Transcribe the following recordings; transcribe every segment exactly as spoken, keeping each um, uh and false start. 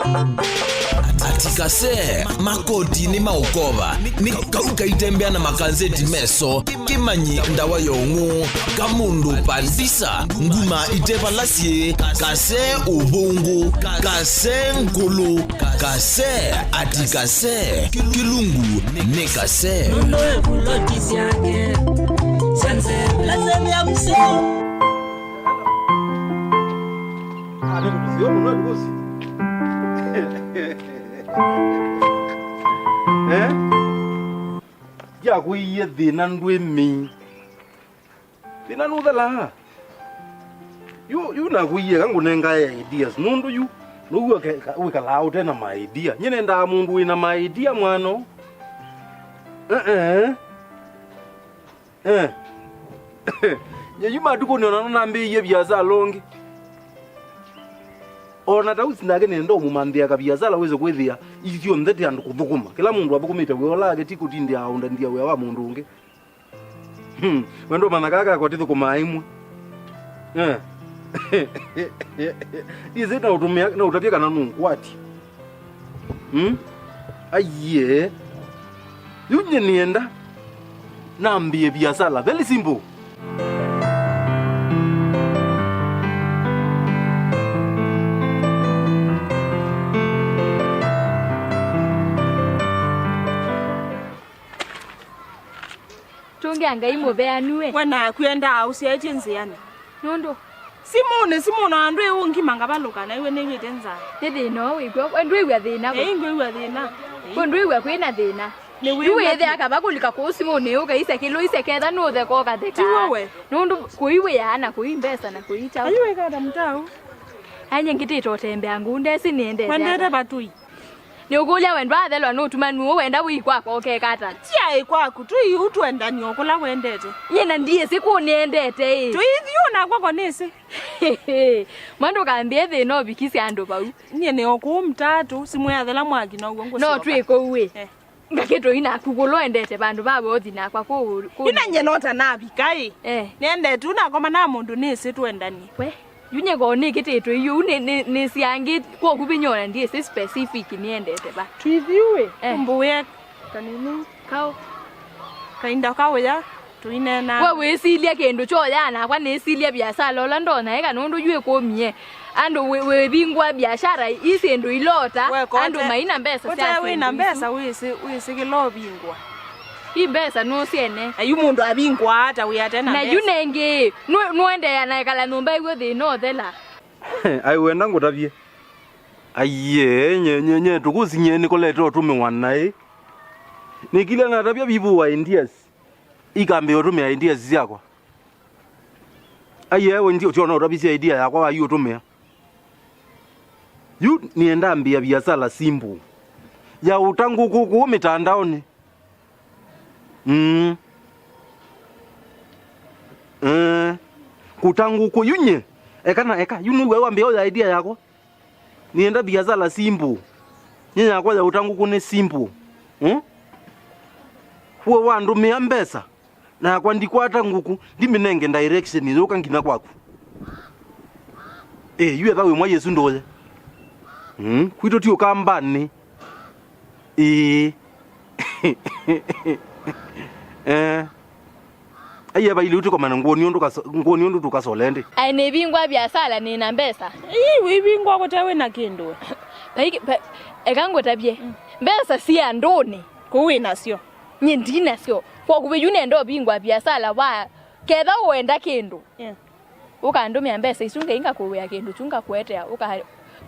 Ati kase, makoti nĩ maũkova, nĩ kau kaitembea na makanzeti meso, kĩmanyi ndawa ya ũng'ũ, kamũndũ pandisa, nguma ite vala syĩ, kase ũvũngũ, kase ngũlũ, kase, ati kase, kĩlungu nĩ kase. Nũndũ ĩvuloti syake syanzevela semya mseo. Eh? Ndiakũie thĩna ndwĩmĩ. Thĩna nũthelaa. Yu, yu nakũie ka ngũnengae ideas. Nũndũ yu, nũu wĩkalaa ũte na ma idea. Nyie nendaa mũndũ wĩ na ma idea mwano. Eh, eh. Eh. Nye yu matukũnĩ ona nambĩĩie viasala ũngĩ. Ona ta ũsi nake nenda ũmũmanthĩa kaviasala wĩse kwĩthĩa isyonthe ti andũ kũthũkũma. Kĩla mũndũ athũkũmĩte wĩa ũla ake ti kũtindĩa aũndandia wĩa wa mũndũ ũngĩ. Hmm, wendo mana kaka kwa tithũkũmaa imwe. Eh. Ise na ũtũmĩa, na ũtavya kana nũnkwati. Hmm? Aiye. Yu nye nĩenda nambĩe viasala. Very simple. Tũngĩa Ngai mũveanue. We naku endaa ũsyaĩtye nzĩanĩ. Nũndũ simũnĩ, simũnĩ andũ ĩ ũngima ngavalũka, na iwe nĩw'ĩte nzaa. Nĩ thĩna ũũ wĩkw'o, we ndwĩw'a thĩna we? Ĩĩ, ngwĩw'a thĩna. Ĩĩ. We ndwĩw'a kwĩ na thĩna? Nĩ wĩw'a. Yu wĩthĩa kava kũlika kũu simũnĩ ũkaisya kĩlũ ise ketha nũtheka ũkatheka. Tiwe we. Nũndũ kũiw'ĩa na kũi mbesa na kũi kyaũ. Ayu wĩkata mtaũ. Anye ngĩtĩte ũtembea nguu ndesi nĩendete. Wendete vatũi. Nĩũkũlya we ndwathelwa nũtuma nuũ wenda wĩi kwakwa ũkeka ata? Tiaĩ kwaku, tũi ũ twendanie o kũla wendete. Nyie na ndiĩsĩ kũũ nĩendete ĩ. Tũithiũ nakwa ko nĩsĩ. Mwa ndũkambĩe thĩna ũvikisye andũ vau. Nyie nĩ o kũu mtaatũ, simũ yathela mwaki now'o ngũsyoka. No twĩ kũu ĩ. Eh. Ngakĩ tũi naku kũla wendete vandũ va vothi nakwa kũũ, kũũ. Ina nyie no ta navika ĩ. Eh. Nĩendete ũ nakoma na mũndũ nĩsĩ twendanie. We. Yu nyeko nĩkĩtĩtwe yu nĩ, nĩ, nĩsiangĩ kwoku vinya ona ndiĩsĩ specific nĩendete va. Twithiũĩ. Eh. Mbũwĩa kanini. Kao. Kainda kaũya tũinena. We wĩsilya kĩndũ kyoya nakwa nĩsilya biasala ũla ndonya ĩka nũndũ yu ĩkũmie. Andũ wĩ, wĩvingũa biashara ii syĩndũ ilota, andũ maina mbesa sya syĩndũ isu. Wĩna mbesa wĩsĩ, wĩsĩ kĩla ũvingũa. Ii mbesa nũsyene. Na yu mũndũ avingũaa ata wĩ ate na mbesa? Na yu nengĩ, nũ-, nũendeea na ekala nyũmba ĩw'o thĩna ũthela. Ai, wenda ngũtavye? Aiee, nye, nye, nye, tũkũsinyie nĩkolete ũtũmĩwa naĩ. Nĩkilya natavya vivu wa ideas. Ikambĩĩa ũtũmĩa ideas syakwa. Aiee, we ndi ũtiona ũtavisye idea yakwa wa yu ũtũmĩa. Yu nĩenda mbĩa viasala simple. Ya ũta ngũkũ kũũ mĩtandaonĩ. Mm. Eh. Kũta ngũkũ yu nye. Eka na eka. Yu nĩw'a wambĩa ũya idea yakwa. Nĩenda viasala simple. Nye yakwa ya ũta ngũkũ nĩ simple. Mm? We wandũmĩa mbesa. Nakwa ndikwata ngũkũ, ndimĩnenge direction yũka nginya kwaku. Ĩ, yu etha wĩ mwa Yesũ ndũye. Mm, kwitũ ti Ũkambanĩ. Ĩĩ. Eh. Aiye vaili ũtĩkomana ngũni ũndũ kaso-, ngũni ũndũ tũkasole ndĩ. Aĩ nĩvingwa viasala nĩ na mbesa. Ii, wĩvingwa kũte wĩ na kĩndũ. Vai-, va-, eka ngũtavye. Mm. Mbesa si andũnĩ. Kũu wĩ nasyo. Nyie ndinasyo. Kwa kuvĩ yu nenda ũvingwa viasala wa ketha ũenda kĩndũ. Yeah. Ũkandũmĩa mbesa isu ngai ngakũĩa kĩndũ kyu ngakũetea. Ũka-,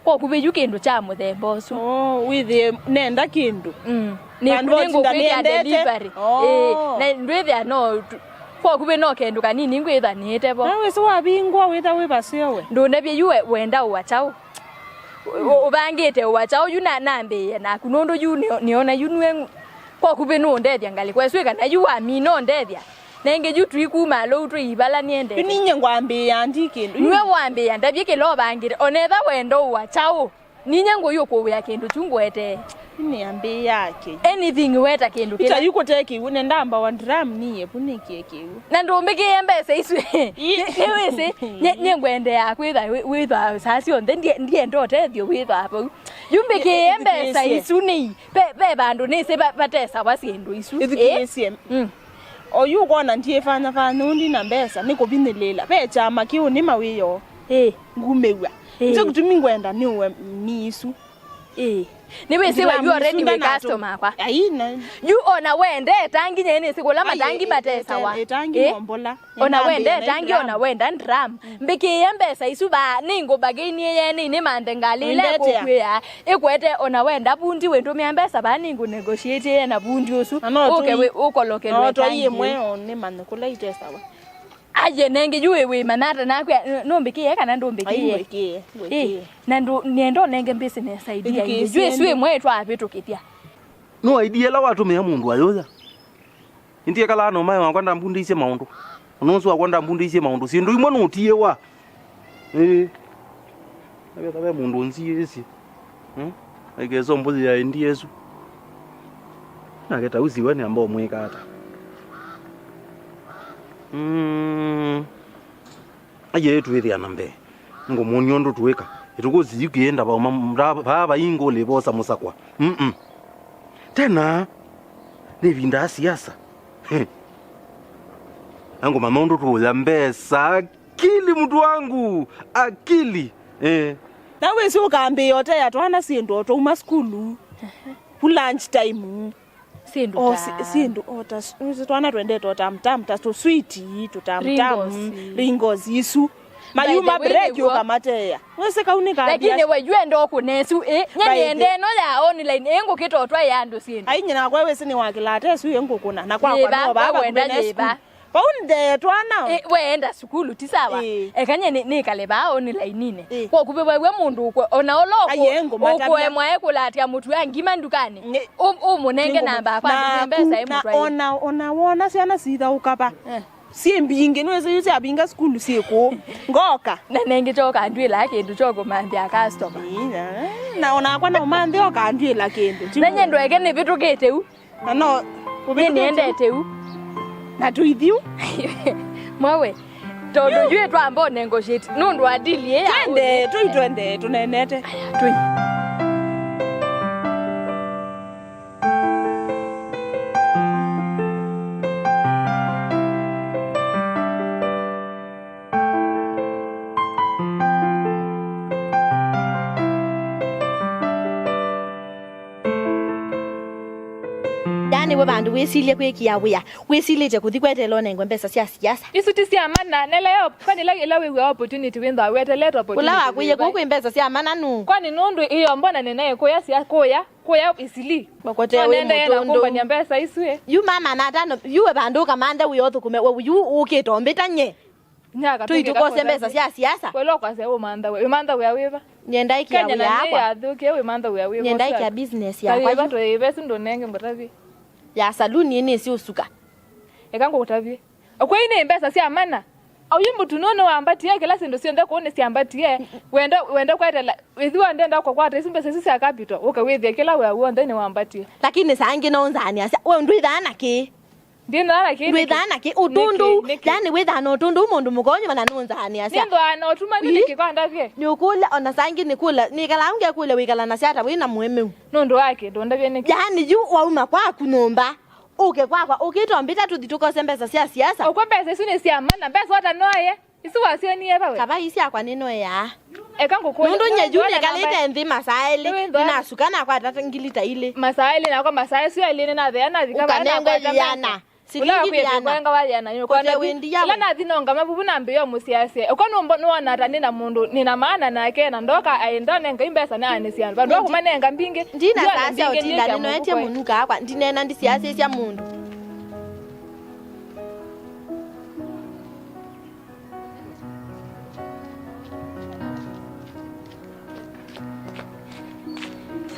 kwa kuvĩ yu kĩndũ kya mũthemba ũsu. Oh, wĩthĩe nenda kĩndũ. Mm. Nĩ-, nĩngũkwĩthĩa delivery. Oh. Ĩĩ, na ndwĩthĩa no tu-, kwa kuvĩ no kĩndũ kanini ngwĩtha nĩĩte vo. Na wĩsĩ wavingwa wĩtha wĩ vaseo we. Ndũndavye yu we-, wenda ũa kyaũ? Ũ-, ũvangĩte ũa kyaũ yu na-, nambĩĩe naku, nũndũ yu nĩ-, nĩona yu nue kwa kuvĩ nũndethya ngalĩko ĩsu ĩ kana yu wamina ũndethya. Na ĩngĩ yu tũikuma alou tũivala nĩendete. Yu ninye ngwambĩĩa ndi kĩndũ. Nue wambĩĩa ndavye kĩla ũvangĩte, onetha wenda ũa kyaũ. Ninye ngũi ũkũwĩa kĩndũ kyu ngũetee. Nĩambĩĩa kĩw'ũ. Anything weta kĩndũ kĩla. Ita yu kũte kĩw'ũ, nenda mbawa drum niye vu nĩkie kĩw'ũ. Na ndũmbĩkĩĩe mbesa isu. Ĩ. Nĩ, nĩwĩsĩ, nye, nye ngwendeea kwĩtha wĩ-, wĩtha saa syonthe, ndie-, ndienda ũtethyo wĩtha vau. Yu mbĩkĩĩe mbesa isu nĩ, ve, ve vandũ nĩsĩ va-, vatesawa syĩndũ isu. Ĩ? Ĩthukĩĩsye. Mm. Oyu ũkwona ndiĩfanyafanya ũndĩ na mbesa, nĩ kũvinyĩlĩĩla. Ve kyama kĩũnĩ mawĩoo. Ĩ. Ngumĩw'a. Ĩ. Nĩkyo kĩtumi ngwenda nĩũe ni isu. Ĩĩ. Nĩwĩsĩ we, yu already wĩ customer akwa. Ai, na yu ona wenda etangi, nyenĩsĩ kũla matangi matesawa. Etangi nombola. Ona wenda etangi, ona wenda drum. Mbĩkĩĩe mbesa isu vaa, nĩngũbagĩinie yenĩ, nĩ manthe ngalĩ ila ĩkũkwĩa. Ĩkwete, ona wenda vundi wĩndũmĩa mbesa vaa, nĩngũnegotiate na vundi ũsu. Ũke wĩ-, ũkolokelwe etangi. No twai ĩmwe o nĩmanye kũla itesawa. Aye nenge, yu wĩ, wĩmanya ata nakwĩa, nũmbĩkĩĩe kana ndũmbĩkĩĩe? Ai, ngwĩkĩĩe, ngwĩkĩĩe. Ĩ, na ndũ, nĩenda ũnenge business idea ingĩ. Yu ĩsu ĩmwe ĩtwavĩtũkĩthya. No idea ĩla watũmĩa mũndũ ayũya. Ĩndĩ ekalaa na ũmae wakwa ndambundĩisye maũndũ. Ona ũsu wakwa ndambundĩisye maũndũ. Syĩndũ imwe nũtiĩwa. Ĩĩ. Navethwa ve mũndũ ũnziĩsye. Hmm? Aikeso mbuzi ya ĩndi ĩsu. Nake ta ũsiwe nĩamba ũmwĩka ata? Mm. Aye twĩthĩa na mbee. Ngũmũnĩ ũndũ twĩka. Ĩtukũ siyu kĩenda vauma vaa vaingũ ũlĩvosa mũsakwa. Mm-mm. Tena, nĩvindaa siasa. Angũmanya ũndũ tũũya mbesa. Akili, mtu wangu, akili. Eh. Na wĩsĩ ũkambĩĩa ũtea twana syĩndũ o twauma sukulu. Ku lunch time. Syĩndũ o ta si-, syĩndũ o ta s-, wĩsĩ twana twendete o tam tam, ta tũswiti, tũtam tam, ringos. Ringos isu. Mayuma break nĩguo ũkamatea. Wĩsĩ kau nĩ ka. Lakini we yu enda ũkũne isu, eh? Nye nĩenda ĩno ya online, eh, ngũkĩta ũtwaĩa andũ syĩndũ. Ai, nyina nakwa wĩsĩ nĩ wakĩlata isu, eh, ngũkũna. Na kwakwa no vava kũmene sukulu. Vau ndeetwa nao. Ĩ, weenda sukulu, ti sawa? Ĩ. Eka nye nĩ-, nĩkale vaa online-inĩ. Ĩ. Kwa kũvĩvaw'a mũndũ ũkwe, ona ũla ũkũ-, ũkũemwa ekũlatya mũtu wa ngima ndukanĩ. Ĩ. Ũ-, ũmũnenge namba akwa, na mbesa imũtwaie. Ona, ona wona syana sithaũka va. Eh. Syĩ mbingĩ, nĩwĩsĩ yu syavinga sukulu syĩ kũũ. Ngoka. Na nengĩ kyoka ndwĩla kĩndũ kyokũmanthĩa customer. Ĩ, na, na onakwa no manthe oka ndwĩla kĩndũ. Na nye ndweke nĩvĩtũkĩte u. Na no, nĩ nĩendete u. Na tũithi u. Mwawe, tondũ yu twamba negotiate nũndũ wa deal ĩĩ ya twende, tũi twende, tũnenete. Aya, tũi. Yaani we vandũ wĩsilye kwĩkĩa wĩa, wĩsilĩte kũthi kweteela ũnengwe mbesa sya siasa. Isu ti sya mana, nela yo, kwani ĩla, ĩla wĩw'a opportunity wĩthwa weteelete opportunity. Ũla wakwĩie kũu kwĩ mbesa sya mana nũ? Kwani nũndũ ĩyo mbona nĩnaĩ kũya sya, kũya, kũya Isili? Wakotea wĩ mũtũndũ. Nĩendeee na kũmbany'a mbesa isu ĩ. Yu mama na atano, yu we vandũ ũkamanthe wĩa ũthũkũme, we yu ũkĩte ũmbĩta nye. Tũi tũkose mbesa sya siasa. Wela ũkwasya wĩmantha wĩa, wĩmantha wĩa wĩva? Nĩenda ĩkĩa wĩa yakwa. Kenya na nĩ yathũkie, wĩmantha wĩa wĩva? Nĩenda ĩkĩa business yakwa yu. Tayĩva, tayĩva, ĩsu ndũnenge ngũtavye. Ya saluni ĩnĩ ĩsĩ ũsuka. Eka ngũtavye. Kwai nĩ mbesa sya mana. Au yu mũtu nũũ nĩwambatie, kĩla syĩndũ syonthe kũu nĩsyambatie. Wenda, wenda kwetela, ĩthiwa ndenda kũkwata isu mbesa isu sya capital, ũke wĩthĩe kĩla wĩa w'onthe nĩwambatie. Lakini saa ingĩ no nzaanĩasya, we ndwĩthaa na kĩ? Ndinaa na kĩndũ. Ndwĩthaa na kĩ? Ũtũndũ, nĩkĩ, nĩkĩ? Yani wĩthaa na ũtũndũ mũndũ mũkonyo na nũnzaanĩasya. Nĩthwaa na ũtuma nĩ nĩkĩ kwa ndavye? Nĩũkũlya, ona saa ingĩ nĩkũla, nĩkalaa ngekũlya wĩkalana sya ata wĩ na mũemeu? Nũndũ wa kĩndũ ndavye nĩkĩ? Yani yu wauma kwaku nyũmba, ũke kwakwa, ũkĩtombĩta tũthi tũkose mbesa sya siasa. Ũkwa mbesa isu nĩ sya mana, mbesa watanoaye. Isu wasyonie va we? Kavai syakwa nĩnoeaa. Eka ngũkũlye. Nũndũ nye yu nĩkalĩte nthĩ masaa elĩ, nĩnasuka nakwata ngili ta ilĩ. Masaa elĩ nakwa, masaa asu elĩ nĩnathea nathika vaa. Ũkanengwe nakwata yĩana. Silingi yĩana. Kwenga wa yĩana. Kote wĩndi yawe. Ĩla nathi nonga mavuvu nambĩĩa mũsiasya. Ũko nũmbo-, nĩwona ata nĩ na mũndũ, nĩ na maana nake, na ndoka aĩ ndonenga mbesa na anĩsya. Vandũ wa kũmanenga mbingĩ. Ndina saa sya ũtinda nĩnoetye mũnuka akwa. Ndineena ndisiasĩsya mũndũ.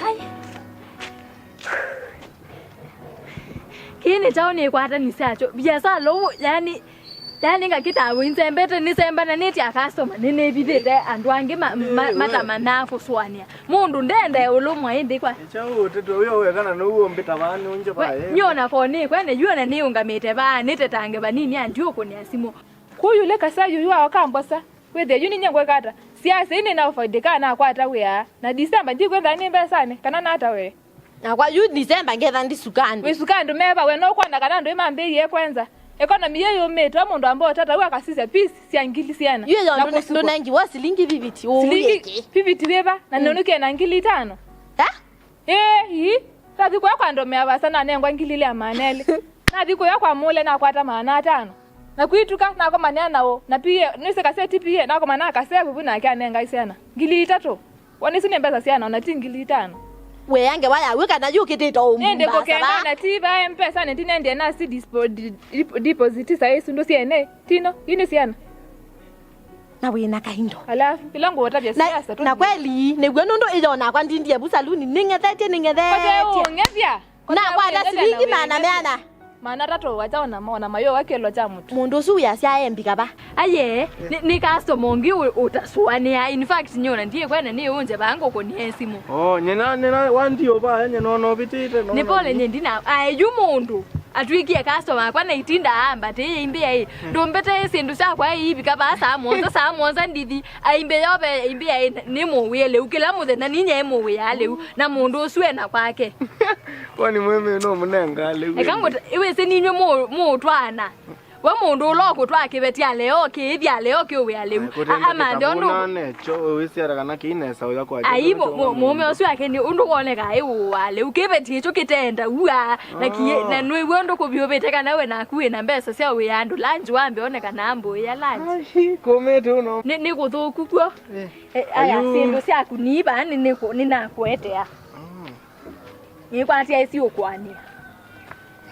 Ai. Kĩĩ nĩ kyaũ nĩkwatanisye akyo? Biasala ũu, yani, Yaani ngakĩtaa wĩnzembete, nĩsembananĩtye a customer, nĩnĩvithĩte andũ angĩ ma, ma, matamanaa kũsũanĩa. Mũndũ ndenda ũlũmwa ĩndĩ kwa. Kyaũ ũtete ũyũ wekana nũu ũmbĩta vaa nũngye vaa. Nyona konĩ kwene yu ona nĩũngamĩte vaa, nĩtetange vanini andiũkũnĩa simũ. Kũyũlya kasa yuyu aoka mbosa. Wĩthĩa yu ninyie ngwĩka ata? Siasa ĩĩ nĩnaũfaidĩkaa nakwata wĩa. Na December ndikwĩthaa nĩ mbesanĩ, kana nata we? Nakwa yu December ngetha ndisuka andũ. Wĩsuka andũ meva we, no kwona kana andũ ĩmambĩie kwenza. Economy yĩ yũmĩte, o mũndũ amba ũtata u akasisya pisi sya ngili siana. Yu yo ndũnengiwa silingi fifty, silingi fifty wĩva, na nũnũkie na ngili itano. Ha? Ĩĩ, ii. Nathi kũya kwa ndomea vasa nanengwa ngili ilĩ ya maana elĩ. Nathi kũya kwa mũle nakwata maana atano. Na kwituka nakomanĩa na ũ, na P A, nĩsĩ kaseti P A, nakomana akasevu vu nake anenga syana ngili itatũ. Wona isu nĩ mbesa syana, ona ti ngili itano. Weange wayaw'e kana yũkĩtĩte ũmumba. Nĩndĩ kũkenga na ti va M-Pesa, nĩ ti nendie nasi dispo-, di-, di-, deposit saa isu ndũ syene. Tino, yu nĩ syana. Na wĩna kaindo. Alafu, ila ngũũtavya siasa tu. Na kweli, nĩw'o nũndũ ĩyo nakwa ndindie vu saluni, nĩng'ethetye, nĩng'ethetye. Kote ũng'ethya. Nakwata silingi maana meana. Maana atatũ wacha ona mona mayo wa kĩlo kya mũtu. Mũndũ ũsu wĩasya embika va? Aye, nĩ, nĩ customer ũngĩ ũ-, ũtasũanĩa. In fact, nyona ndiĩ kwene nĩ ũnje vaa ngũkũnĩa simũ. Oh, nyina, nyina, wa ndio vaa, nyina ona ũvĩtĩte, no. Nĩ pole nyie ndina, ae, yu mũndũ. Atwĩkie customer akwa na itinda ambatĩĩe imbĩa ĩ. Ndũmbetee syĩndũ syakwa ĩivika vaa saa mũonza, saa mũonza ndithi. Aimbĩa ove imbĩa ĩ, nĩ mũwĩa lĩu. Kĩla mũthenya ninyie mũwĩa lĩu. Na mũndũ ũsu ena kwake. Kwani mwĩmĩ no mũnenga lĩu? Eka ngũta, iwĩsĩ ninywe mũ-, mũũtwaana. We mũndũ ũla ũkũtwaa kĩveti aleo kĩĩthi aleo kĩũwĩa lĩu. Amanthe ũndũ. Aivo, mũũme ũsu ake nĩ ũndũ woneka ĩ ũwa lĩu. Kĩveti ĩkyo kĩtenda ua. Na kiĩ, na nũiw'e ũndũ kũvyũvĩte kana we naku wĩna mbesa sya wĩa andũ lunch wambe one kana ambũĩa lunch. Kumĩte ũno. Nĩ, nĩ kũthũku kw'o. Eh, aya, syĩndũ syaku niiva nĩ, nĩ, nĩnakũetea. Nĩkwatia ĩsi ũkũanĩa.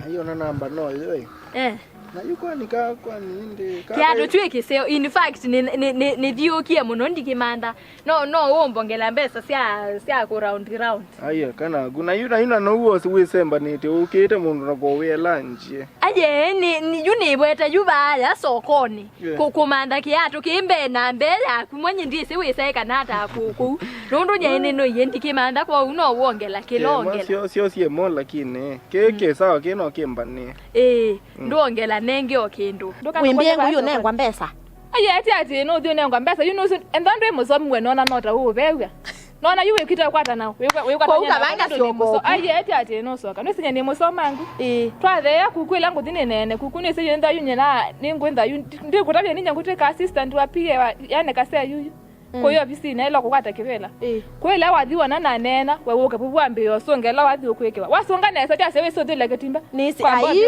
Ai, ona namba no yo ĩ. Eh. Na yu kwani ka, kwani ĩndĩ ka. Kĩatũ twĩ kĩseo. In fact, nĩ, nĩ, nĩ, nĩthiũkie mũno ndikĩmantha. No, no ũmbongela mbesa sya, sya kũ round round. Aiya, kana kuna yu na yu na no wĩsembanĩtye ũkĩte mũndũ na kũwĩa lunch. Aye, nĩ, nĩ, yu nĩvwete yu vaaya sokonĩ. Yeah. Kũ-, kũmantha kĩatũ kĩ mbee na mbee yaku, mwenye ndyĩsĩ wĩsae kana ata kũ-, kũu. Nũndũ nyie nĩnũie ndikĩmantha kwoou no wongela kĩla ongela. Syo, syo syĩ mo lakini. Kĩ, kĩ sawa, kĩ no kĩmbanĩe. Ĩĩ, ndwongela nenge o kĩndũ. Wĩmbĩe ngũi ũnengwa mbesa. Aye, ati ati nũthi ũnengwa mbesa, yu nũsu, enda ndwĩ mũsomi we nona no ta ũũvew'a. Nona yu wĩkwĩte kwata na wĩkwa, wĩkwata. Kũu kavanga syokoku. Aye, ati ati nũsoka. Nũsinya nĩ mũsomangu. Ĩĩ. Twatheea kuku ĩla ngũthi nĩneene kuku nĩsĩ yu nthayu nyina, nĩngwĩ nthayu, ndi-, ndikũtavya ninya ngũtwĩka assistant wa P A wa, yani kasea yuyu. Mm. Kũya ofisinĩ ĩla kũkwata kĩvĩla. Ĩĩ. Kwĩ ĩla wathi wona naneena, we wũke vuvu wambĩĩa ũsũnga ĩla wathi ũkwĩkĩwa. Wasũnga nesa, ti ase wĩsĩ ũthũlya kĩtimba. Nĩsĩ, ai,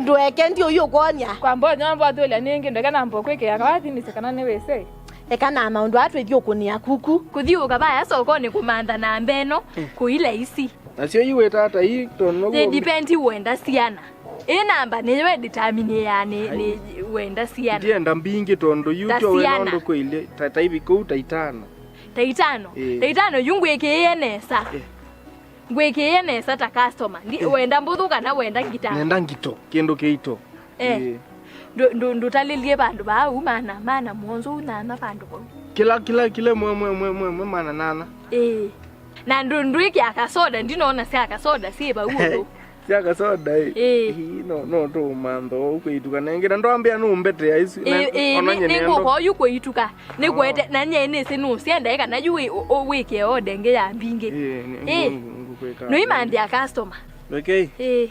ndũeke ndio ũyũ ũkwony'a. Kwamba ũnyomba ũthũlya nĩngĩ, ndũeke namba ũkwĩkĩa kawathi nĩsĩ kana nĩwĩsĩ. Eka na maũndũ aa twĩthi ũkũnĩa kuku. Kũthiũũka vaya sokonĩ kũmantha namba ĩno, kũi laisi. Nasyo yu wĩta ata ii, tondũ nĩguo. They depend wenda siana. Ĩ namba nĩyo ĩdetermine ya nĩ, nĩ wenda siana. Ndienda mbingĩ tondũ yu ta kyo wena siana. Ũndũ kwĩilye, ta, ta hivi kũu ta itano. Ta itano? Ĩĩ. Ta itano yu ngwĩkĩĩe nesa. Ĩĩ. Ngwĩkĩĩe nesa ta customer. Ndi, ĩĩ, wenda mbũthũ kana wenda ngita? Nenda ngito, kĩndũ kĩito. Eh. Ĩĩ. Ndũ-, ndũ-, ndũtalĩlye vandũ vaa u mana, mana mũonza u nana vandũ vau. Kĩla, kĩla, kĩla mwe, mwe, mwe, mwe, mwe mana nana. Ĩĩ. Na ndũ-, ndwĩkĩa kasoda, ndinona sya kasoda syĩ vau ũndũ. Sya kasoda, ĩ. Ĩĩ. Ĩĩ, no, no tũũmantha ũu kwĩituka nengĩ. Na ndwambĩa nũmbetea isu, na, ĩĩ, ĩĩ, ona nĩ, nyie nĩ nĩngũka ũyu kwĩituka. Nĩkwete, na nyie nĩsĩ nũsyendae kana yu wĩ-, ũ-, ũ-, wĩkĩe oda ĩngĩ ya mbingĩ. Ĩĩ, nĩ, ĩĩ, ngũ-, ngũkwĩka. Nũimantha customer. Okay. Ĩĩ.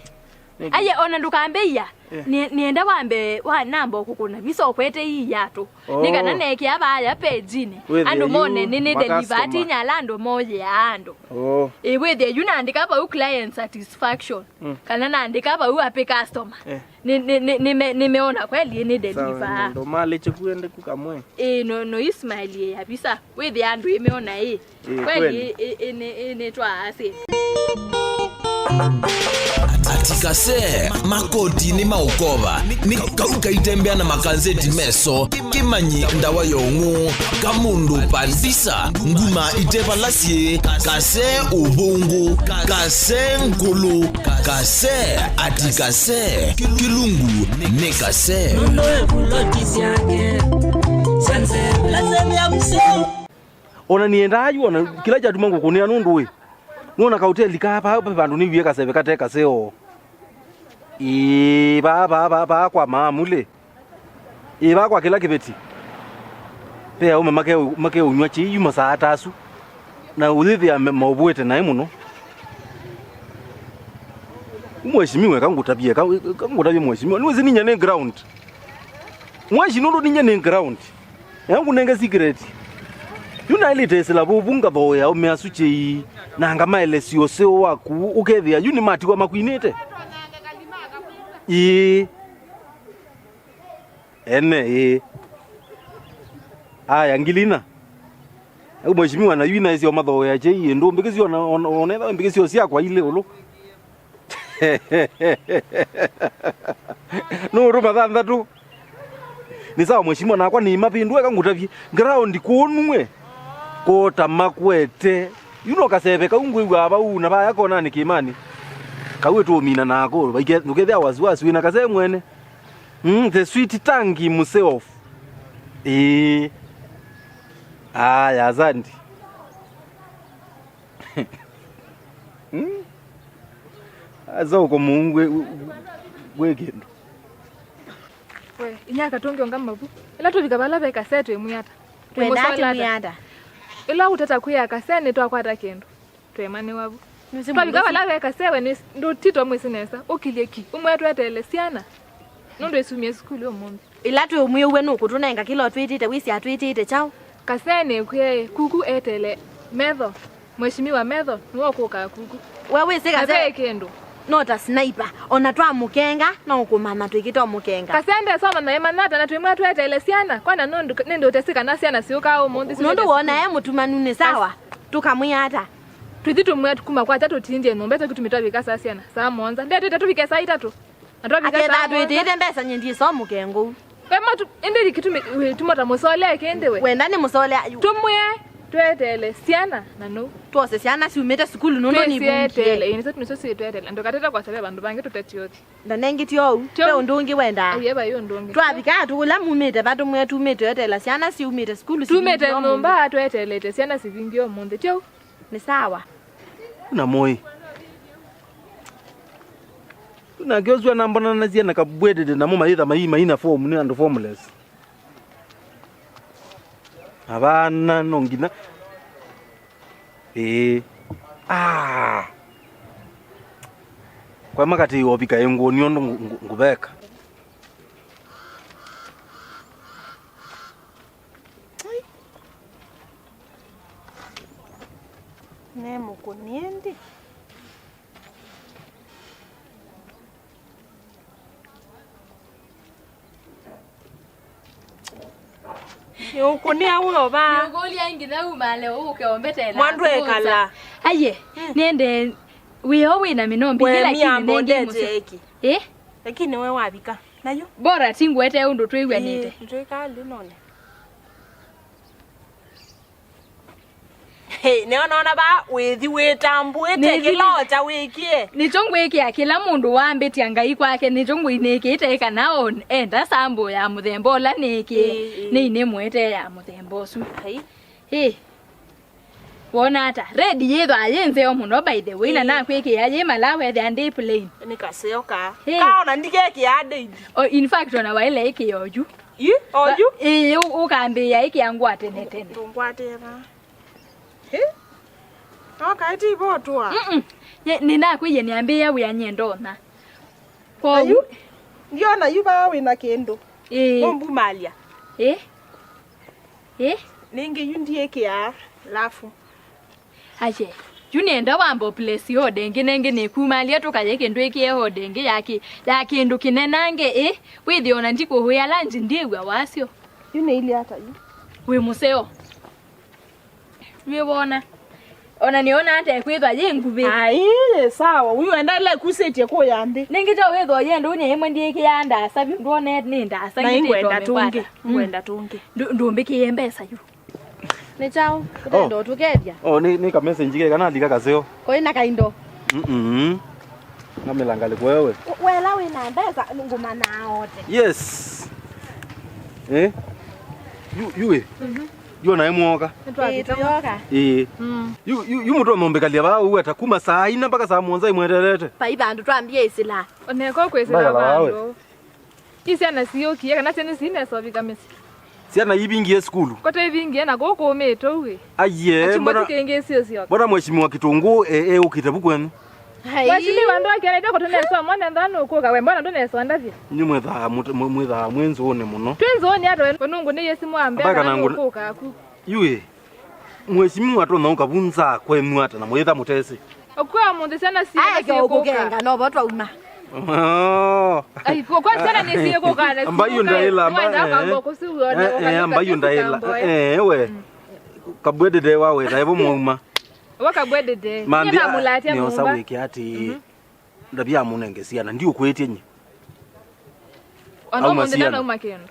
Nĩkĩ? Aye, ona ndũkambĩia. Eh. Nĩ-, nĩenda wambe wa namba ũkũkũna visa ũkwete ii yatũ. Oh. Nĩ kana nekĩa vaya pejinĩ. Wĩthĩe andũ yu mone nĩ, nĩ deliver customer. Atinya ala andũ moyea andũ. Oh. Ĩ, wĩthĩe yu naandĩka vau client satisfaction. Mm. Kana naandĩka vau happy customer. Eh. Nĩ, nĩ, nĩ, nĩme-, nĩmeona kweli nĩ deliver. Sawa, ndo mali chikuende kukamwe. Ĩ, no, no ismaili ya visa. Wĩthĩa andũ ĩmeona ĩ. Ĩ, kweli, kweli. Ĩ, ĩ, ĩ, nĩ, ĩ, nĩtwaasĩ. Ati kase, makoti nĩ maũkova, nĩ kau kaitembea na makanzeti meso, kĩmanyi ndawa ya ũng'ũ, kamũndũ pandisa, nguma ite vala syĩ, kase ũvũngũ, kase ngũlũ, kase, ati kase, kĩlungu nĩ kase. Nũndũ ĩvuloti syake syanzevya mseo. Ona nĩendaa yu, ona kĩla kyatuma ngũkũnĩa nũndũ wĩ. Nũona kaũteli kaa, pa, pa vandũ nĩwie kaseve kate kaseo. Ĩĩ, paa, paa, paa, paa kwa maamu lĩ. Ĩĩ, paa kwa kĩla kĩveti. Ve aũme make, makeũnyw'a kyei yu masaa ta asu. Na ũyĩthĩa me-, maũvũĩte naĩ mũno. Mheshimiwa, eka ngũtavye, eka, eka ngũtavye mheshimiwa. Nĩwĩsĩ ninyie nĩ ground. Mwashi nũndũ ninyie nĩ ground. Eka ngũnenge secret. Yu naĩlĩte ĩsĩla vũvu ngathooea aũme asu kyei, na ngamaelesya ũseo waku, ũkethĩa yu nĩmatiwa makwinĩte. Ĩĩ. Ene, ĩĩ. Aya, ngilina. Au mheshimiwa na yu naisyo mathooea kyei, ndũmbĩkĩsyo ona, ona, ona mbĩkĩsyo syakwa ilĩ ũlũ. Nũũtũma thanthatũ. Nĩ sawa mheshimiwa, nakwa nĩ mavĩndũ eka ngũtavye. Ground kũnue. Kũta makwete. Yu no kaseve kau ngwĩw'aa vau na vaya konanĩ kĩmani. Kau ĩtũũmina nako. Vaike-, ndũkethĩa wasiwasi wĩna kase mwene. Mm, the sweet tangi msee off. Ĩĩ. Aya, asante. Mm. Asa uko Mungu we, we, we kĩndũ. We, inyaka tũngĩonga mavu. Ĩla tũvika vala ve kase twĩmwĩa ata? Twĩmũsola ata? Ĩla ũtata kwĩa kase nĩtwakwata kĩndũ. Twemanĩwa vu. Twavika vala ve kase we nĩ ndũtito mwĩsĩ nesa. Ũkilye ki. Ũmwe tweteele syana. Nũndũ ĩsumie sukulu ũmũnthĩ. Ĩla twĩũmwĩw'e nũkũtũnenga kĩla ũtwĩtĩte, wĩsĩ atwĩtĩte kyaũ? Kase nĩkwĩe, kuku etele Metho. Mheshimiwa Metho, nĩwe ũkũkaa kuku. We wĩsĩ kase ve kĩndũ. No ta sniper. Ona twamũkenga, no ũkũmanya twĩkĩte ũmũkenga. Kase ndesoma na ĩmanyata na twĩmwa twetele syana. Kwana nũndũ, nĩndũ ũtesĩ kana syana syũkaa ũmũnthĩ. Nũndũ wona e mũtumanu nĩ sawa. Tũkamwĩa ata? Twĩthi tũmwe kuma kwakya tũtindie nyũmba ĩtũ kĩtumi twavika saa syana, saa mũonza. Ndetĩte tũvike saa itatũ. Na twavika aketha saa mũonza. Twĩtĩte mbesa nyie ndiĩsoo mũkengũu. We matu, ĩndĩ kĩtumi, wĩtuma ta mũsolea kĩndĩ we. Wenda nĩ mũsolea yu. Tũmwĩe, tweteele syana na nũu. Twose syana syumĩte sukulu nũndũ nĩvungie. Twĩsietele, ĩĩ, nĩsyo nĩsyo syĩtwetele. Ndũkatete kwasya ve vandũ vangĩ tũtetyothi. Ndanengĩtye ũu. Tyo. Ve ũndũ ũngĩ wendaa. Aiye, vai ũndũ ũngĩ. Twavika atu kũla mumĩte va tũmwĩe tumĩte tweteela syana syumĩte sukulu. Tumĩte nyũmba tweteelete syana sivingie ũmũnthĩ. Tyo. Nĩ sawa. Na moi. Nake ũsu anambonanasie na kabwetete namo mayĩtha mai maina form nĩ andũ formless. Avana no nginya. Ĩĩ. Ah. Kwa makati ovika ĩngũni ũndũ ngũ-, ngũ-, ngũveka. Ai. Ne mũkũnie ndi. Nĩũkũnĩa wĩ o vaa. Nĩũkũlya nginya umale ũke ombetela. Mwandu ekala. Aiye, mm, nende wĩo wĩna mĩnombi. We kĩla miambo kinenge ndete mũsyo. Eki. Eh? Lakini we wavika. Nayu? Bora ti ngwete ũndũ twĩw'anĩte. Ĩĩ, twĩkaa nthĩ none. Hey, nĩonaona va wĩthi wĩtambũĩte. Nĩthi kĩla nĩ-, ota wĩkie. Nĩkyo ngwĩkĩa kĩla mũndũ wambĩtya Ngai kwake, nĩkyo ngwĩnĩkĩte kana o enda sambo ya mũthemba ũla nĩkĩe, ĩĩ, ĩĩ, nĩinĩmwete ya mũthemba ũsu. Ai. Ĩ. Wona ata? Red yĩthwa yĩ nzeo mũno, by the way, na, ĩĩ, nakwĩkĩa yĩ mala wethĩa ndĩ plain. Nĩ kaseo ka. Ĩ. Kaona ndikekĩa daily. O, in fact, ona waĩle ĩkĩa oyu. Ĩ? Oyu? Ĩĩ, ũ-, ũkambĩĩa ĩkĩa ngwa tene tene. Ndũngwatĩe va. Ĩ? No kaĩ ti votwa? Mm-mm. Nye, nĩnakwĩie nĩambĩĩa wĩa nye ndonya. Kwoou. Ayu? Ndiona yu vaa wĩna kĩndũ. Ĩĩ. Nũmbumalya. Ĩ? Ĩ? Nĩngĩ yu ndiĩkĩaa lafu. Aye. Yu nĩenda wamba ũplace order ĩngĩ, nengĩ nĩkumalya tũkaye kĩndũ ĩkĩe order ĩngĩ ya kĩ-, ya kĩndũ kĩnenange, ĩ? Wĩthĩ ona ndikũhũĩa lunch ndiĩw'a wasyo. Yu nĩilye ata yu? Wĩ mũseo. Nĩwona. Ona nĩona ata ekwĩthwa yĩ nguvĩ. Ai, sawa. Ũyu endaĩle kusĩtye kũya nthĩ. Nĩngĩ kyaũ wĩthwa yĩ ndũnyũ ĩmwe ndiĩkĩaa ndasa vyũ, ndwone nĩ ndasa. Na ingwenda tũngĩ. Ngwenda tũngĩ. Ndũ-, ndũmbĩkĩe mbesa yu. Nĩ kyaũ? Ũtenda ũtũkethya? Oh, nĩ, nĩ ka message ke kana alika kaseo. Kũĩ na kaindo. Mm-mm. Ngamĩla ngalĩko wewe. Wela wĩ na mbesa ngũmanaa ote. Yes. Eh? Yu, yu ĩ. Yu naĩ mwoka. Ĩĩ, tũyoka. Ĩĩ. Yu, yu, yu mũtũ amũmbĩkalya vaa ũu ata kuma saa ina mpaka saa mũonza imweterete. Vai vandũ twambie ĩsĩla. Oneko kwĩsĩla vandũ. Ĩ syana siũkie, kana syana sinesovika mĩsyĩ? Syana ivingie sukulu. Kote ivingie na kũkũ ũmĩtũ wĩ. Aiye, mbona, mbona mheshimiwa Kitunguu e, e ũkite vu kwenyu? Ai. Mheshimiwa ndo akenete kũtũneswa mwana ndo nũkũka we, mbona ndũneswa ndavye? Nyu mwethaa mut-, mwe-, mwethaa mwĩ nzũũnĩ mũno. Twĩ nzũũnĩ ata we, nũngũ nĩ yesi mwambe. Ambaye kana nũkũka aku. Yue. Mheshimiwa atonya ũkavunza kwenyu ata na mwĩtha mũtesĩ? Ũkwĩa mũndũ syana siĩ. Aya kyo kũkenga no vo twauma. Oh. Ai, kwa, kwa syana nĩ siĩ kũkana. Ambayo ndaĩla, amba, eh. Eh, eh, ambayo ndaĩla. Eh, we. Kabwedede wa weta evo mwauma. Wa kabwedede. Mambia nĩ osa wĩke ati. Ndavya amũnenge syana ndiũkwĩtye nye. Ona auma mũndũ syana. Ndanauma kĩndũ.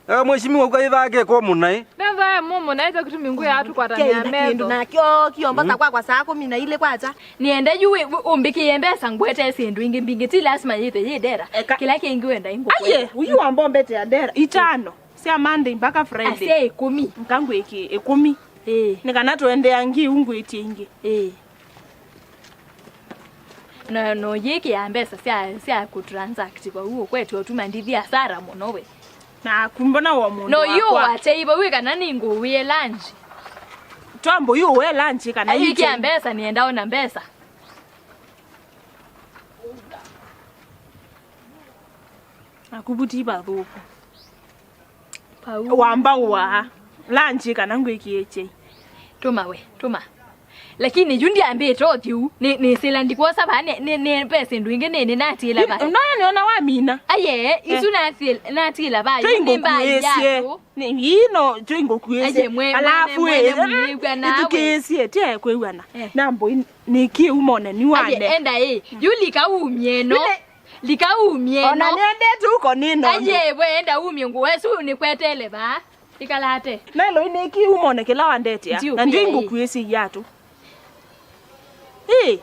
Eh, mheshimiwa, ũkaĩthaa keko mũnaĩ. Nĩthae mũ mũnaĩ, kyo kĩtumi ngũ ya tũkwatanĩa metho. Kĩndũ nakyo kĩomba ta kwakwa saa kũmi na ilĩ kwacha. Nĩenda yu wĩ-, wĩ-, ũmbĩkĩe mbesa ngwete syĩndũ ingĩ mbingĩ, ti lazima yĩte yĩ ndera. Eka. Kĩla kĩngĩ wenda ingũkwete. Aye, ũyu wambombete ya ndera itano. Sya Monday mpaka Friday. Asya ĩkũmi. Nkangwĩkĩ ĩkũmi. Ĩĩ. Nĩ kana tũendeangi ungwĩtie ingĩ. Ĩĩ. No, no yĩkĩa mbesa sya, sya kũtransact vau ũkwete ũtuma ndithi asara mũno we. Na kumbona wa mũndũ no wakwa. Yu watei vau ĩ kana nĩngũwie lunch. Twambo yu we lunch kana ayĩkĩa mbesa nĩenda ona mbesa. Naku vuti vathũku. Pau. Wamba wa lunch kana ngwĩkĩe chai. Tũma we, tũma. Lakini yu ndiambĩte ũthi ũu. Nĩ, nĩsĩla ndikwosa vaa, nĩ, nĩ, nĩ ve syĩndũ ingĩ nĩ, nĩnatiĩla vaa. Nĩ, nĩ, nĩona wamina. Aye, isu natiĩla vaa. Yu nĩ mbaa yatũ. Nĩ, ino, tũingũkuĩsye. Aye, mwe-, alafu mwene, mwene, eh, mwĩw'a nawe. Ĩtukĩĩsye, tya kwĩw'ana. Eh. Nambo in-, nĩkĩ umone nĩ wane. Aye, enda ĩ. Yu lika umye no. Lika umye no. Ona nĩendete uko nĩ no. Aye, we enda umye ngũa ĩsu nĩkwetele vaa. Ikalate. Nailo inĩkĩ umone kĩla wandetea. Na ndiũkwĩa. Ndiũkwĩsĩ iatũ. Ĩ,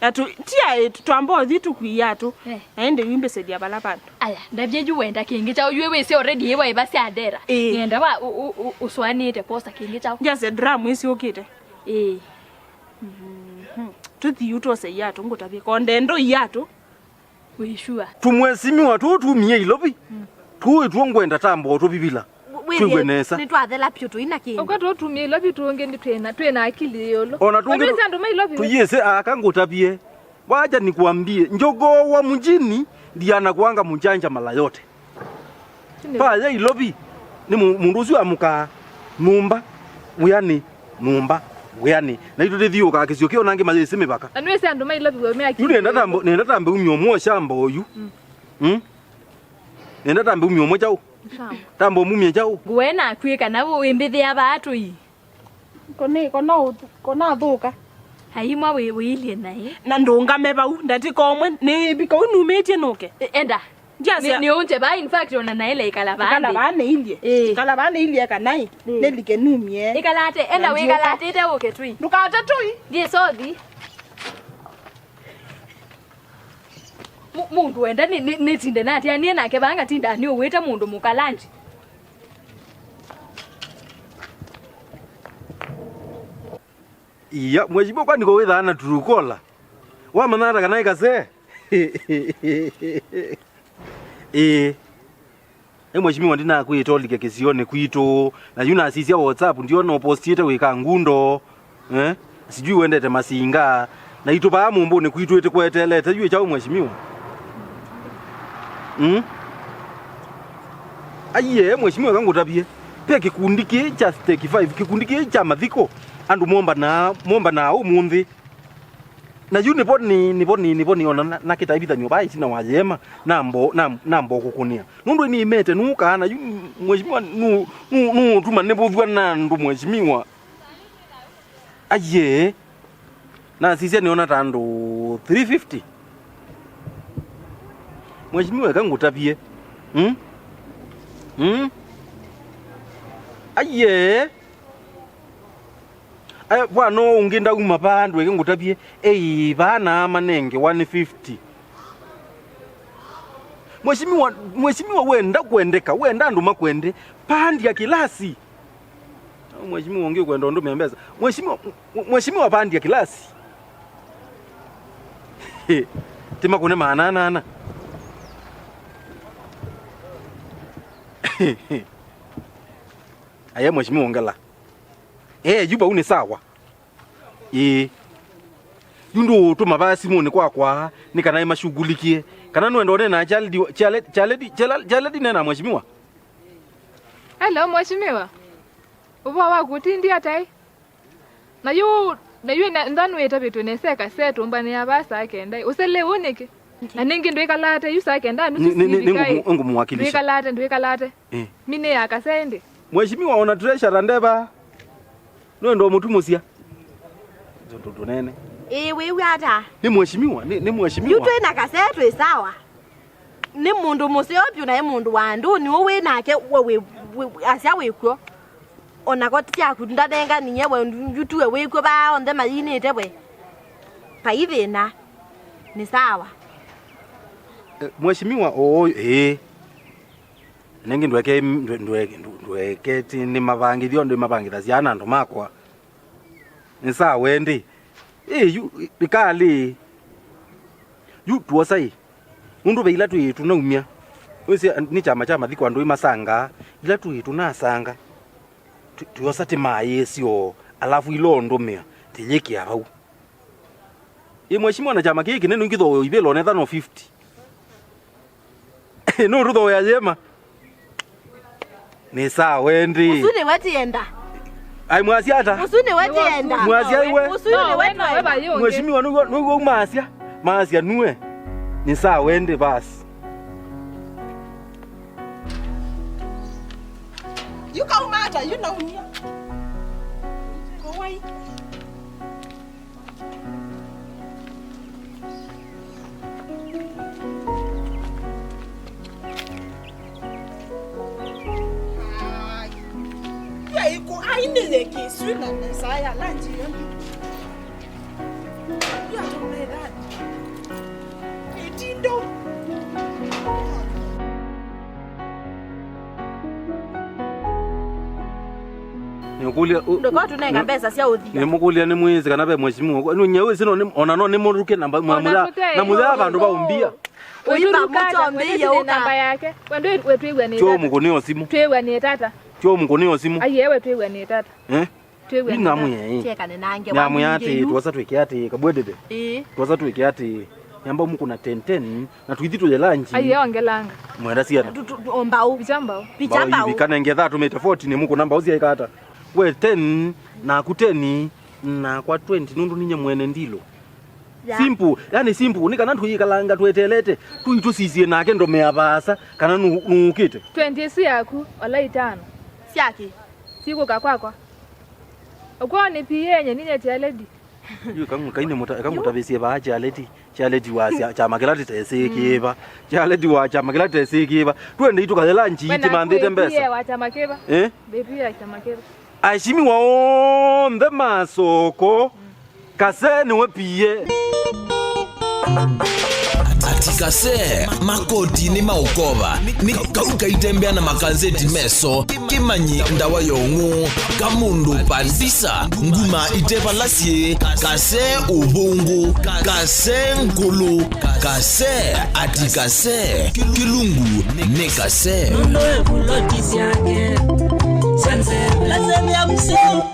na tu, tia, ĩ, twamba ũthi tũkwĩ iatũ. Eh. Na ĩndĩ wimbĩsĩlya vala vandũ. Aya, ndavye yu wenda kĩngĩ kyaũ, yu wĩsĩ already ĩwa ĩva sya ndera. Ĩ. Nĩenda wa, ũ, ũ, ũ, ũsũanĩte kwosa kĩngĩ kyaũ. Ndiasya drum ĩsyũkĩte. Ĩ. Mhm. Tũthi yu twose iatũ, ngũtavye. Konde ndo iatũ. Wĩ sure? Tũmwesimiwa tũũ tumie Ilovi. Mm. Tũĩ tuo ngwenda tambo tũvivila. Wĩ-, wĩ-, twĩw'e nesa. Nĩtwathela pyũ tũina kĩndũ. Ũka tũtumie Ilovi tũngĩ nĩ twĩna, twĩna akili ĩũlũ. Ona tũngĩ. Wĩsĩ andũ ma Ilovi. Tũyĩsĩ aka ngũtavie. Waja nikwambie, njogoo wa mjini ndiye anakuanga mjanja mara yote. Paya Ilovi, nĩ mũ-, mũndũ ũsu amũkaa nyũmba, wĩanĩ, nyũmba, wĩanĩ. Na itũ tũthiũkaa kĩsio kĩu nangĩ mayĩsĩ mĩvaka. Na nĩwĩsĩ andũ ma Ilovi we mea. Yu nenda tambo, nenda tambe umio mwa shamba oyu. Mm. Mm? Nenda tambe umio mwa chao. Shamba. Tambo mumie chao. Ngũe nakwĩ kana wĩmbĩthĩa vaa tũi. Kone, kona ũthu-, kona thũka. Aimwa wĩ-, wĩilye naĩ. Na ndũngame vau, ndatĩka ũmwe, nĩ vika ũu numĩtye nũke. E-, enda. Ndiasya. Nĩ, nĩ ũnje vaa, in fact, ona naĩ la ikala vaa. Ikala vaa nĩilye. Ĩĩ. Ikala vaa nĩilye kana ĩ, ĩĩ, nĩlike numie. Ĩkala ate, enda wĩkala ate ite ũke tũi. Ndũkate tũi. Ndiĩ sothi. Mu-, mũndũ wenda nĩ, nĩ, nĩtinde natia, niĩ nake vaa ngatinda nĩ ũwĩte mũndũ mũkalanji. Iya, mheshimiwa, kwani ko wĩthaa na Truecaller? Wamanya ata kana ĩ kasee? Ĩĩ. Ĩ mheshimiwa, ndinakwĩta ũlike kĩsionĩ kwitũ. Na yu nasisya WhatsApp, ndiona ũpostiĩte wĩ Kangundo. Eh? Sijui wendete masinga. Na itũ vaa mũmbũnĩ kwitũ ĩtĩkwetelete yu ĩ kyaũ, mheshimiwa? Mm? Aiye, mheshimiwa, eka ngũtavye. Ve kĩkundi kĩĩ kya Stake Five, kĩkundi kĩĩ kya mathiko, andũ mombanaa, mombanaa ũmũnthĩ. Na yu nĩvo nĩ, nĩvo nĩ, nĩvo nĩ ona na, na kĩtaivithanyo vaa ĩtina wa yeema, nambo, nam-, nambo kũkũnĩa. Nũndũ nĩmete nũkaa na yu, mheshimiwa, nũ, nũ, nũtuma nĩvũthw'a na andũ, mheshimiwa. Aiye. Nasisya nĩona ta andũ three fifty. Mheshimiwa, eka ngũtavye. Mm? Mm? Aiee. Aya, vwana ũũ ũngĩ ndauma vaa andũ eke ngũtavye, ei, vaa na manenge one fifty. Mheshimiwa, mheshimiwa, wenda kwendeka, wenda andũ makwende, pandia kĩlasi. Mheshimiwa ũngĩ ũkwenda ũndũmĩa mbesa. Mheshimiwa, mheshimiwa, pandia kĩlasi. Ti makũne maana anana. Aya, mheshimiwa, ongela. Eh, yu vau nĩ sawa. Ĩĩ. Yu ndũũtũma vaa simũnĩ kwakwa, nĩ kana ĩmashughulikie. Kana nũenda ũnena na Charity, Charity, Charity, Charity, Charity, nena mheshimiwa. Hello, mheshimiwa. Ũvoo waku ũtindi atai? Na yu, na yu na, nthanu ĩtavĩtwe nesa ĩkasee tũmbanĩa vaa saa kenda. Ũselewe nĩkĩ? Na nĩngĩ ndwĩkalate yu saa kenda nusu. Nĩ, nĩ, nĩ, sivika ĩ. Ngũmũ-, ngũmũwakilisha. Ndwĩkalate, ndwĩkalate. Eh. Mine ya kasee ĩndĩ. Mheshimiwa, ona treasurer ndeva. Nũenda ũmũtumũsya. Tũ-, tũ-, tũnene. Ĩĩ, wĩw'a ata? Nĩ mheshimiwa, nĩ, nĩ mheshimiwa. Yu twĩ na kasee twĩ sawa. Nĩ mũndũ mũseo vyũ na nĩ mũndũ wa andũ, nĩ wĩ nake we wĩ, wĩ, asya wĩkw'o. Onako ti syaku ndanenganie we, yu tuwe wĩkw'o vaa onthe mayinĩte we. Vai thĩna. Nĩ sawa. Eh, mheshimiwa, oo, ĩĩ. Nengĩ ndweke, ndwe-, ndwe-, ndwe-, ndweke ti nĩ mavangĩthyo, ndĩ mavangĩthasya ana andũ makwa. Nĩ sawa ĩndĩ. Ĩ, yu, ĩkalĩ. Yu tuosa ĩ. Nũndũ ve ila twĩ tũnaumya. Wĩsĩ, nĩ kyama kya mathiko andũ ĩ masangaa. Ila twĩ tũnasanga. Tu-, tuosa tĩmaĩĩsyo. Alafu ila ũndũmĩa. Tĩyĩkĩa vau. Ĩ mheshimiwa, na kyama kĩĩ kĩnene ũngĩthooea ivĩla onetha no fifty. Nũndũ thooea yema. Nĩ sawa ĩndĩ. Ũsu nĩwe tienda. Ai, mwasya ata? Ũsu nĩwe tienda. Mwasya iwe. Ũsu nĩwe tienda. Mheshimiwa, nĩguo, nĩguo maasya. Maasya nue. Nĩ sawa ĩndĩ basi. Yu kauma ata, yu naumia. Kowai. Ai. Yu aiko, ai, nĩ yeki, sui na mesa ya lunch yo. Yu atombe that. Itindo. Nĩũkũlya, ũ-, ndũkotũnenga nĩ-, mbesa sya ũthi. Nĩmũkũlya nĩmwĩsĩ kana ve mheshimiwa. Nĩ nyie wĩsĩ no nĩ, ona no nĩmũruke namba, ona mũya, mũtee na mũya ĩno vandũ va ũmbia. Ũyũruka ata? Ũyũruka ata? Wĩsĩ nĩ namba yake. Wendo wetwĩw'a nĩ tata. Tyo mũkũnĩo simũ. Twĩw'a nĩ tata. Tyo mũkũnĩo simũ. Aiye, wetwĩw'a nĩ tata. Eh? Twĩw'e nĩ namwĩa ĩ. Tyekane na ngewa nyingĩ yu. Namwĩa atĩ, twosa twĩke atĩ, kabwedede. Ĩĩ. Twosa twĩke atĩ, nyamba mũkũna ten ten, na tũithi tũye lunch. Aiye, ongelanga. Mwenda syana. Tu-, tu-, tu-, o mbau. Picha mbau. Picha mbau. Mbau ivi, kana ngetha atũmĩte forty nĩ mũkũna mbau syaĩka ata? We ten, naku ten, nakwa twenty, nũndũ ninye mwene ndilo. Ya. Simple, yani simple, nĩ kana tũikalanga twetelete, tũitũsisie nake ndũmĩa vaasa, kana nũ-, nũũkĩte. Twenty ĩsu yaku, ola itano. Syaki. Sikũka kwakwa. Ũkwao nĩ P A nye ninye Charity. Yu, ĩka ngũ-, ĩka nĩ mũta-, ĩka ngũtavĩsye vaa Charity. Charity wa sya-, kyama kĩla tĩtesĩ kĩva. Charity wa kyama kĩla tĩtesĩ kĩva. Twende itũkaye lunch itimanthĩte mbesa. P A wa kyama kĩva? Eh? P A wa kyama kĩva? Aheshimiwa onthe masoko. Kasee nĩwe P A. Ati Kasee, makotinĩ ma ũkova, nĩ kau kaitembea na makanzeti meso, kĩmanyi ndawa ya ũng'ũ, kamũndũ pandisa, nguma ite vala syĩ, Kasee ũvũngũ, Kasee ngũlũ, Kasee, ati Kasee, kĩlungu nĩ Kasee. Nũndũ ĩvuloti syake syanzevela.